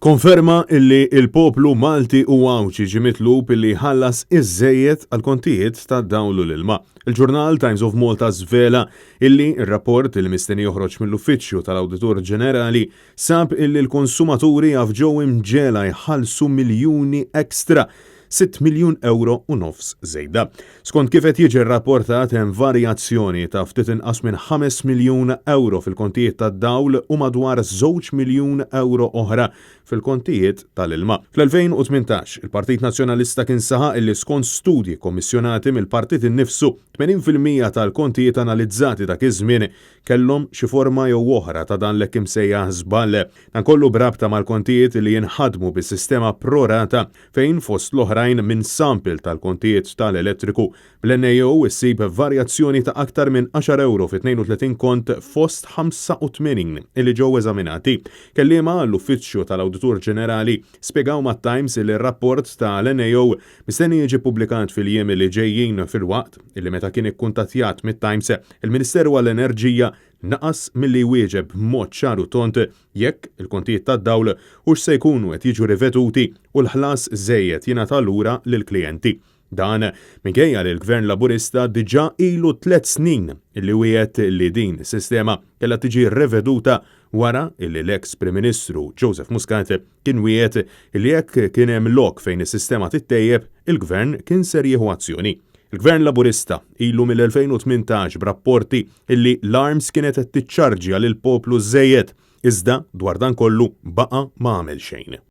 Konferma illi il-poplu Malti u Għawdxi ġie mitlub illi jħallas iż-żejjed għall-kontijiet tad-dawl u l-ilma. Il-ġurnal Times of Malta żvela illi r-rapport li mistenni joħroġ mill-Uffiċċju tal-Awditur Ġenerali sab illi l-konsumaturi jaf ġew imġegħla jħallsu miljuni extra 6 miljun ewro u nofs żejda. Skont kif qed jiġi rrapportat hemm varjazzjoni ta' ftit inqas minn 5 miljun ewro fil-kontijiet tad-dawl u madwar żewġ miljun ewro oħra fil-kontijiet tal-ilma. Fl-2018, il-Partit Nazzjonalista kien saħaq illi skont studji kkommissjonati mill-partit innifsu, 80% tal-kontijiet analizzati dak iż-żmien kellhom xi forma jew oħra ta' dan l-hekk imsejjaħ żball. Dan kollu b'rabta mal-kontijiet li jinħadmu bis-sistema pro rata fejn fost l-oħrajn minn sample tal-kontijiet tal-elettriku bl-NAO issib varjazzjoni ta' aktar minn għaxar ewro fi 32 kont fost 85 illi ġew eżaminati. Kelliema għall-Uffiċċju tal-Awditur Ġenerali spjegaw mat-Times illi r-rapport tal-NAO mistenni jiġi ppubblikat fil-jiem li ġejjin filwaqt illi meta kien ikkuntattjat mit-Times il-Ministeru għall-Enerġija naqas milli jwieġeb b'mod ċar u tond jekk il-kontijiet tad-dawl hux se jkunu qed jiġu riveduti u l-ħlas żejjed jingħata lura lill-klijenti. Dan minkejja li l-Gvern Laburista diġà ilu tlett snin li wiegħed li din is-sistema kellha tiġi riveduta wara li l-eks Prim Ministru Joseph Muscat kien wiegħed li jekk kien hemm lok fejn is-sistema tittejjeb, il-Gvern kien ser jieħu azzjoni. Il-Gvern Laburista ilu mill-2018 b'rapporti illi l-ARMS kienet qed tiċċarġja lill-poplu żżejjed, iżda dwar dan kollu baqa' ma għamel xejn.